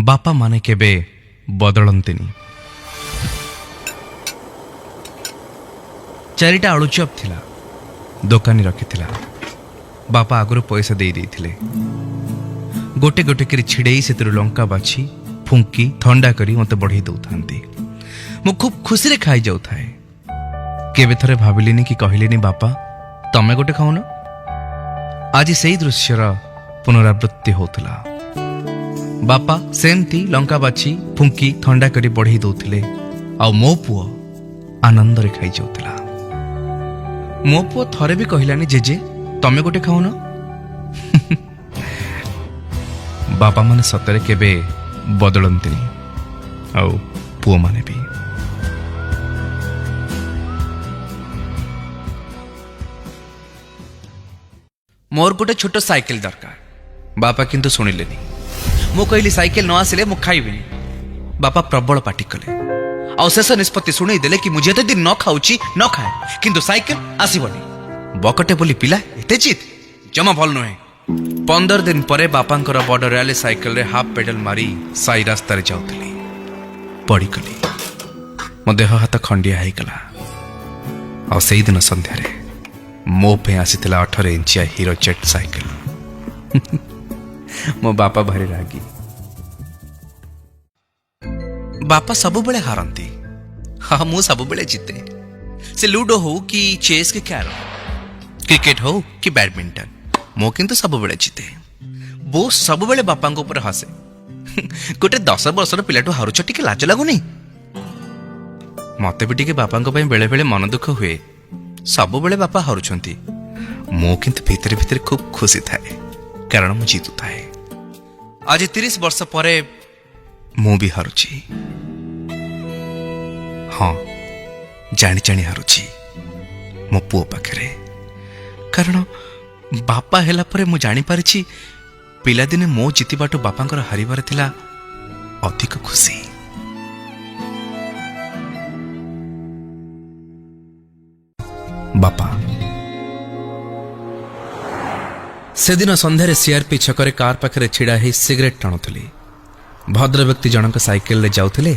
ବାପାମାନେ କେବେ ବଦଳନ୍ତିନି। 4ଟା ଆଳୁଚପ୍ ଥିଲା, ଦୋକାନୀ ରଖିଥିଲା। ବାପା ଆଗରୁ ପଇସା ଦେଇ ଦେଇଥିଲେ। ଗୋଟେ ଗୋଟେ କରି ଛିଡ଼େଇ ସେଥିରୁ ଲଙ୍କା ବାଛି ଫୁଙ୍କି ଥଣ୍ଡା କରି ମୋତେ ବଢ଼େଇ ଦେଉଥାନ୍ତି। ମୁଁ ଖୁବ୍ ଖୁସିରେ ଖାଇଯାଉଥାଏ। କେବେ ଥରେ ଭାବିଲିନି କି କହିଲିନି, ବାପା ତମେ ଗୋଟେ ଖାଉନ। ଆଜି ସେଇ ଦୃଶ୍ୟର ପୁନରାବୃତ୍ତି ହେଉଥିଲା। ବାପା ସେମିତି ଲଙ୍କା ବାଛି ଫୁଙ୍କି ଥଣ୍ଡା କରି ବଢ଼େଇ ଦେଉଥିଲେ, ଆଉ ମୋ ପୁଅ ଆନନ୍ଦରେ ଖାଇଯାଉଥିଲା। ମୋ ପୁଅ ଥରେ ବି କହିଲାନି, ଜେଜେ ତମେ ଗୋଟେ ଖାଉନ। ବାପାମାନେ ସତରେ କେବେ ବଦଳନ୍ତିନି, ଆଉ ପୁଅମାନେ ବି। ମୋର ଗୋଟେ ଛୋଟ ସାଇକେଲ ଦରକାର। ବାପା କିନ୍ତୁ ଶୁଣିଲେନି। ମୁଁ କହିଲି ସାଇକେଲ ନ ଆସିଲେ ମୁଁ ଖାଇବିନି। ବାପା ପ୍ରବଳ ପାଟି କଲେ, ଆଉ ଶେଷ ନିଷ୍ପତ୍ତି ଶୁଣେଇ ଦେଲେ କି ମୁଁ ଯେତେ ଦିନ ନ ଖାଉଛି ନ ଖାଏ, କିନ୍ତୁ ସାଇକେଲ ଆସିବନି। ବକଟେ ବୋଲି ପିଲା ଏତେ ଜିଦ୍ ଜମା ଭଲ ନୁହେଁ। 15 ଦିନ ପରେ ବାପାଙ୍କର ବଡ଼ ରାଲି ସାଇକେଲରେ ହାଫ୍ ପେଡାଲ ମାରି ସାଇ ରାସ୍ତାରେ ଯାଉଥିଲି। ପଡ଼ିଗଲି, ମୋ ଦେହ ହାତ ଖଣ୍ଡିଆ ହେଇଗଲା। ଆଉ ସେଇଦିନ ସନ୍ଧ୍ୟାରେ ମୋ ପାଇଁ ଆସିଥିଲା 18 ଇଞ୍ଚିଆ ହିରୋ ଜେଟ୍ ସାଇକେଲ। ମୋ ବାପା ଭାରି ରାଗି। ବାପା ସବୁବେଳେ ହାରନ୍ତି, ହଁ ମୁଁ ସବୁବେଳେ ଜିତେ। ସେ ଲୁଡୋ ହଉ କି ଚେସ୍ କି କ୍ୟାରମ, କ୍ରିକେଟ ହଉ କି ବ୍ୟାଡମିଣ୍ଟନ, ମୁଁ କିନ୍ତୁ ସବୁବେଳେ ଜିତେ। ବୋଉ ସବୁବେଳେ ବାପାଙ୍କ ଉପରେ ହସେ, ଗୋଟେ 10 ବର୍ଷର ପିଲାଠୁ ହାରୁଛ, ଟିକେ ଲାଜ ଲାଗୁନି? ମତେ ବି ଟିକେ ବାପାଙ୍କ ପାଇଁ ବେଳେ ବେଳେ ମନ ଦୁଃଖ ହୁଏ। ସବୁବେଳେ ବାପା ହାରୁଛନ୍ତି, ମୁଁ କିନ୍ତୁ ଭିତରେ ଭିତରେ ଖୁବ୍ ଖୁସି ଥାଏ, କାରଣ ମୁଁ ଜିତୁଥାଏ। ଆଜି 30 ବର୍ଷ ପରେ ମୁଁ ବି ହାରୁଛି। ହଁ, ଜାଣି ଜାଣି ହାରୁଛି ମୋ ପୁଅ ପାଖରେ, କାରଣ ବାପା ହେଲା ପରେ ମୁଁ ଜାଣିପାରିଛି ପିଲାଦିନେ ମୋ ଜିତିବାଠୁ ବାପାଙ୍କର ହାରିବାରେ ଥିଲା ଅଧିକ ଖୁସି। ବାପା ସେଦିନ ସନ୍ଧ୍ୟାରେ ସିଆର୍ପି ଛକରେ କାର୍ ପାଖରେ ଛିଡ଼ା ହେଇ ସିଗାରେଟ୍ ଟାଣୁଥିଲି। ଭଦ୍ରବ୍ୟକ୍ତି ଜଣଙ୍କ ସାଇକେଲରେ ଯାଉଥିଲେ,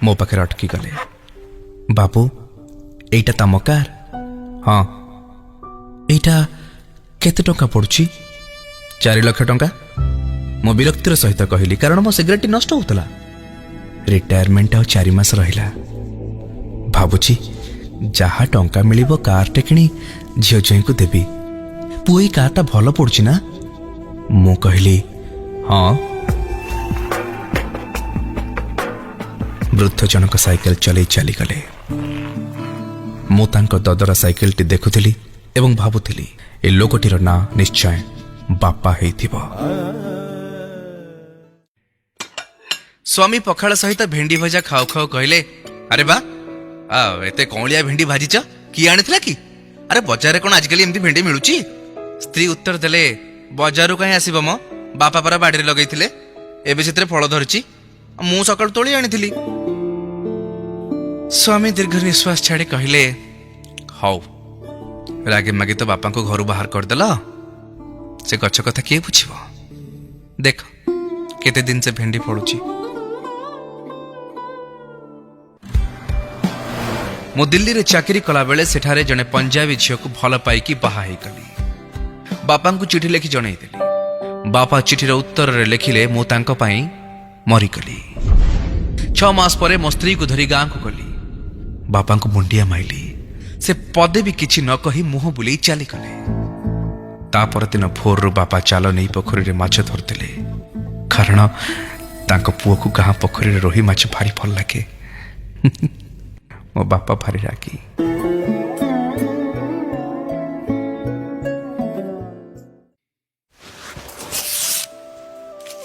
ମୋ ପାଖରେ ଅଟକି ଗଲେ। ବାବୁ, ଏଇଟା ତମ କାର୍? ହଁ। ଏଇଟା କେତେ ଟଙ୍କା ପଡ଼ୁଛି? 4 ଲକ୍ଷ ଟଙ୍କା। ମୁଁ ବିରକ୍ତିର ସହିତ କହିଲି, କାରଣ ମୋ ସିଗାରେଟ୍ଟି ନଷ୍ଟ ହେଉଥିଲା। ରିଟାୟାରମେଣ୍ଟ ଆଉ 4 ମାସ ରହିଲା। ଭାବୁଛି ଯାହା ଟଙ୍କା ମିଳିବ କାର୍ଟେ କିଣି ଝିଅ ଜ୍ୱାଇଁକୁ ଦେବି। ପୁଅ, ଏଇ କାର୍ଟା ଭଲ ପଡ଼ୁଛି ନା? ମୁଁ କହିଲି ହଁ। ବୃଦ୍ଧ ଜଣକ ସାଇକେଲ ଚଲେଇ ଚାଲିଗଲେ। ମୁଁ ତାଙ୍କ ଦଦରା ସାଇକେଲଟି ଦେଖୁଥିଲି ଏବଂ ଭାବୁଥିଲି ଏ ଲୋକଟିର ନାଁ ନିଶ୍ଚୟ ବାପା ହେଇଥିବ। ସ୍ୱାମୀ ପଖାଳ ସହିତ ଭେଣ୍ଡି ଭଜା ଖାଉ ଖାଉ କହିଲେ, ଆରେ ବା, ଏତେ କଅଁଳିଆ ଭେଣ୍ଡି ଭାଜିଛ, କିଏ ଆଣିଥିଲା କି? ଆରେ ବଜାରରେ କ'ଣ ଆଜିକାଲି ଏମିତି ଭେଣ୍ଡି ମିଳୁଛି? ସ୍ତ୍ରୀ ଉତ୍ତର ଦେଲେ, ବଜାରରୁ କାହିଁ ଆସିବ ମ, ବାପା ପରା ବାଡ଼ିରେ ଲଗେଇଥିଲେ, ଏବେ ସେଥିରେ ଫଳ ଧରିଛି, ମୁଁ ସକାଳୁ ତୋଳି ଆଣିଥିଲି। ସ୍ୱାମୀ ଦୀର୍ଘ ନିଶ୍ୱାସ ଛାଡ଼ି କହିଲେ, ହଉ, ରାଗି ମାଗି ତ ବାପାଙ୍କୁ ଘରୁ ବାହାର କରିଦେଲ, ସେ ଗଛ କଥା କିଏ ବୁଝିବ? ଦେଖ କେତେ ଦିନ ସେ ଭେଣ୍ଡି ଫଳୁଛି। ମୁଁ ଦିଲ୍ଲୀରେ ଚାକିରି କଲାବେଳେ ସେଠାରେ ଜଣେ ପଞ୍ଜାବୀ ଝିଅକୁ ଭଲ ପାଇକି ବାହା ହେଇଗଲି। ବାପାଙ୍କୁ ଚିଠି ଲେଖି ଜଣେଇଦେଲି। ବାପା ଚିଠିର ଉତ୍ତରରେ ଲେଖିଲେ, ମୁଁ ତାଙ୍କ ପାଇଁ ମରିଗଲି। 6 ମାସ ପରେ ମୋ ସ୍ତ୍ରୀକୁ ଧରି ଗାଁକୁ ଗଲି। ବାପାଙ୍କୁ ମୁଣ୍ଡିଆ ମାଇଲି। ସେ ପଦେ ବି କିଛି ନ କହି ମୁହଁ ବୁଲେଇ ଚାଲିଗଲେ। ତା ପରଦିନ ଭୋରରୁ ବାପା ଜାଲ ନେଇ ପୋଖରୀରେ ମାଛ ଧରୁଥିଲେ, କାରଣ ତାଙ୍କ ପୁଅକୁ ଗାଁ ପୋଖରୀରେ ରୋହି ମାଛ ଭାରି ଭଲ ଲାଗେ। ମୋ ବାପା ଭାରି ରାଗି।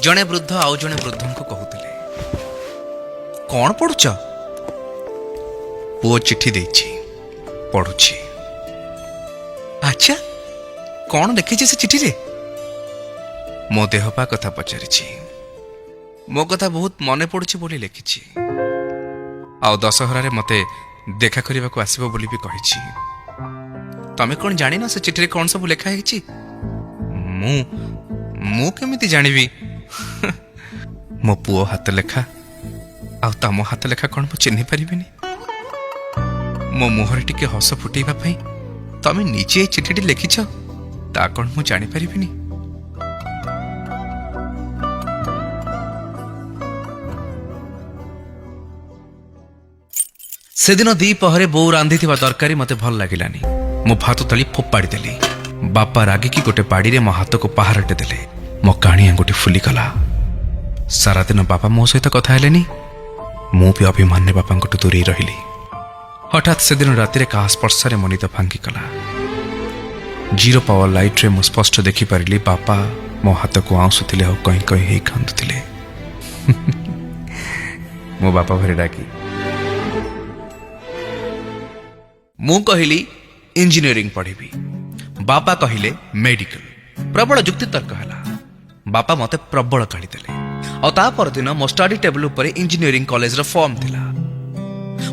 ଜଣେ ବୃଦ୍ଧ ଆଉ ଜଣେ ବୃଦ୍ଧଙ୍କୁ କହୁଥିଲେ, କଣ ପଢୁଛ? ପୁଅ ଚିଠି ଦେଇଛି, ପଢୁଛି। ଆଚ୍ଛା, କଣ ଲେଖିଛି ସେ ଚିଠିରେ? ମୋ ଦେହ ପା କଥା ପଚାରିଛି, ମୋ କଥା ବହୁତ ମନେ ପଡୁଛି ବୋଲି ଲେଖିଛି, ଆଉ ଦଶହରାରେ ମତେ ଦେଖା କରିବାକୁ ଆସିବ ବୋଲି ବି କହିଛି। ତମେ କଣ ଜାଣିନ ସେ ଚିଠିରେ କଣ ସବୁ ଲେଖା ହେଇଛି? ମୁଁ କେମିତି ଜାଣିବି? ମୋ ପୁଅ ହାତ ଲେଖା ଆଉ ତମ ହାତ ଲେଖା କ'ଣ ମୁଁ ଚିହ୍ନି ପାରିବିନି? ମୋ ମୁହଁରେ ଟିକେ ହସ ଫୁଟେଇବା ପାଇଁ ତମେ ନିଜେ ଏ ଚିଠିଟି ଲେଖିଛ, ତା କ'ଣ ମୁଁ ଜାଣିପାରିବିନି? ସେଦିନ ଦ୍ୱିପହରେ ବୋଉ ରାନ୍ଧିଥିବା ତରକାରୀ ମୋତେ ଭଲ ଲାଗିଲାନି। ମୁଁ ଭାତ ଥାଳି ଫୋପାଡ଼ି ଦେଲି। ବାପା ରାଗିକି ଗୋଟେ ବାଡ଼ିରେ ମୋ ହାତକୁ ପାହାରଟେ ଦେଲେ। ମୋ କାଣି ଆଙ୍ଗୁଠି ଫୁଲିଗଲା। ସାରାଦିନ ବାପା ମୋ ସହିତ କଥା ହେଲେନି। ମୁଁ ବି ଅଭିମାନରେ ବାପାଙ୍କଠୁ ଦୂରେଇ ରହିଲି। ହଠାତ୍ ସେଦିନ ରାତିରେ କାହା ସ୍ପର୍ଶରେ ମୋ ନିଦ ଭାଙ୍ଗିଗଲା। ଜିରୋ ପାୱାର ଲାଇଟ୍ରେ ମୁଁ ସ୍ପଷ୍ଟ ଦେଖିପାରିଲି ବାପା ମୋ ହାତକୁ ଆଉଁସୁଥିଲେ ଆଉ କଇଁ କଇଁ ହେଇ କାନ୍ଦୁଥିଲେ। ମୋ ବାପା ଭାରି ରାଗି। ମୁଁ କହିଲି ଇଞ୍ଜିନିୟରିଂ ପଢ଼ିବି, ବାପା କହିଲେ ମେଡିକାଲ। ପ୍ରବଳ ଯୁକ୍ତିତର୍କ ହେଲା। ବାପା ମୋତେ ପ୍ରବଳ ଗାଳି ଦେଲେ। ଆଉ ତା ପରଦିନ ମୋ ଷ୍ଟଡି ଟେବୁଲ ଉପରେ ଇଞ୍ଜିନିୟରିଂ କଲେଜର ଫର୍ମ ଥିଲା।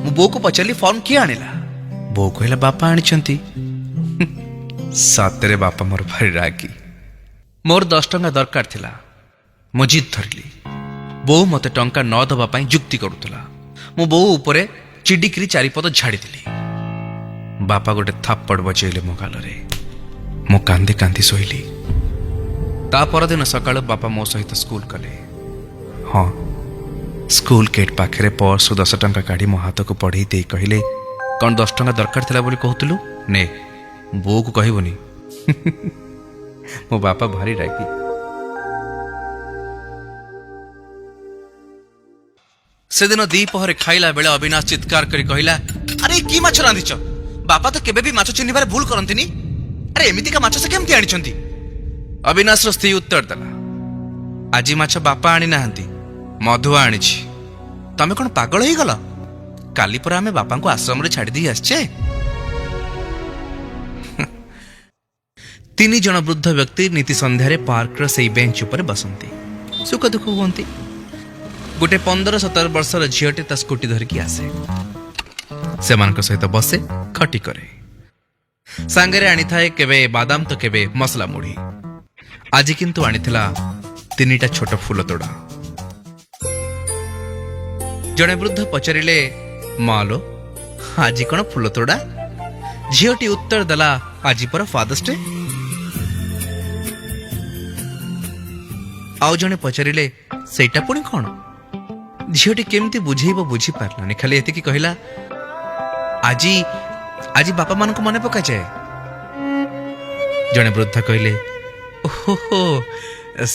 ମୁଁ ବୋଉକୁ ପଚାରିଲି, ଫର୍ମ କିଏ ଆଣିଲା? ବୋଉ କହିଲା ବାପା ଆଣିଛନ୍ତି। ସତରେ ବାପା ମୋର ଭାରି ରାଗି। ମୋର 10 ଟଙ୍କା ଦରକାର ଥିଲା। ମୁଁ ଜିଦ୍ ଧରିଲି। ବୋଉ ମୋତେ ଟଙ୍କା ନ ଦେବା ପାଇଁ ଯୁକ୍ତି କରୁଥିଲା। ମୁଁ ବୋଉ ଉପରେ ଚିଡ଼ିକିରି ଚାରିପଦ ଝାଡ଼ିଦେଲି। ବାପା ଗୋଟେ ଥାପଡ଼ ବଜେଇଲେ ମୋ ଗାଲରେ। ମୁଁ କାନ୍ଦି କାନ୍ଦି ଶୋଇଲି। ତା ପରଦିନ ସକାଳୁ ବାପା ମୋ ସହିତ ସ୍କୁଲ ଗଲେ। ହଁ, ସ୍କୁଲ ଗେଟ୍ ପାଖରେ ପର୍ସରୁ 10 ଟଙ୍କା କାଢ଼ି ମୋ ହାତକୁ ବଢ଼େଇ ଦେଇ କହିଲେ, କ'ଣ 10 ଟଙ୍କା ଦରକାର ଥିଲା ବୋଲି କହୁଥିଲୁ? ନେ, ବୋଉକୁ କହିବୁନି। ମୋ ବାପା ଭାରି ରାଗି। ସେଦିନ ଦ୍ୱିପହରେ ଖାଇଲା ବେଳେ ଅବିନାଶ ଚିତ୍କାର କରି କହିଲା, ଆରେ କି ମାଛ ରାନ୍ଧିଛ? ବାପା ତ କେବେ ବି ମାଛ ଚିହ୍ନିବାରେ ଭୁଲ କରନ୍ତିନି। ଆରେ ଏମିତିକା ମାଛ ସେ କେମିତି ଆଣିଛନ୍ତି? ଅବିନାଶର ସ୍ତ୍ରୀ ଉତ୍ତର ଦେଲା, ଆଜି ମାଛ ବାପା ଆଣିନାହାନ୍ତି, ମଧୁଆ ଆଣିଛି। ତମେ କ'ଣ ପାଗଳ ହେଇଗଲ? କାଲି ପରା ଆମେ ବାପାଙ୍କୁ ଆଶ୍ରମରେ ଛାଡ଼ିଦେଇ ଆସିଛେ। 3 ଜଣ ବୃଦ୍ଧ ବ୍ୟକ୍ତି ନୀତି ସନ୍ଧ୍ୟାରେ ପାର୍କର ସେଇ ବେଞ୍ଚ ଉପରେ ବସନ୍ତି, ସୁଖ ଦୁଃଖ ହୁଅନ୍ତି। ଗୋଟେ 15-17 ବର୍ଷର ଝିଅଟେ ତା ସ୍କୁଟି ଧରିକି ଆସେ, ସେମାନଙ୍କ ସହିତ ବସେ, ଖଟି କରେ। ସାଙ୍ଗରେ ଆଣିଥାଏ କେବେ ବାଦାମ ତ କେବେ ମସଲା ମୁଢ଼ି। ଆଜି କିନ୍ତୁ ଆଣିଥିଲା 3ଟା ଛୋଟ ଫୁଲ ତୋଡ଼ା। ଜଣେ ବୃଦ୍ଧ ପଚାରିଲେ, ମାଲୋ ଆଜି କ'ଣ ଫୁଲ ତୋଡ଼ା? ଝିଅଟି ଉତ୍ତର ଦେଲା, ଆଜି ପରା ଫାଦର୍ସ ଡେ। ଆଉ ଜଣେ ପଚାରିଲେ, ସେଇଟା ପୁଣି କ'ଣ? ଝିଅଟି କେମିତି ବୁଝେଇବ ବୁଝିପାରିଲାନି, ଖାଲି ଏତିକି କହିଲା, ଆଜି ଆଜି ବାପାମାନଙ୍କୁ ମନେ ପକାଯାଏ। ଜଣେ ବୃଦ୍ଧ କହିଲେ, ଓହୋ,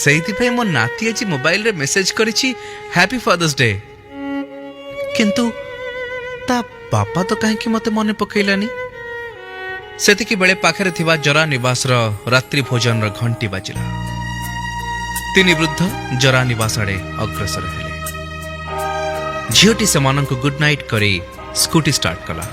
ସେଇଥିପାଇଁ ମୋ ନାତି ଆଜି ମୋବାଇଲରେ ମେସେଜ କରିଛି ହ୍ୟାପି ଫାଦର୍ସ ଡେ। କିନ୍ତୁ ତା ବାପା ତ କାହିଁକି ମତେ ମନେ ପକେଇଲାନି? ସେତିକି ବେଳେ ପାଖରେ ଥିବା ଜରା ନିବାସର ରାତ୍ରି ଭୋଜନର ଘଣ୍ଟି ବାଜିଲା। 3 ବୃଦ୍ଧ ଜରା ନିବାସ ଆଡ଼େ ଅଗ୍ରସର ହେଲେ। ଝିଅଟି ସେମାନଙ୍କୁ ଗୁଡ୍ ନାଇଟ୍ କରି ସ୍କୁଟି ଷ୍ଟାର୍ଟ କଲା।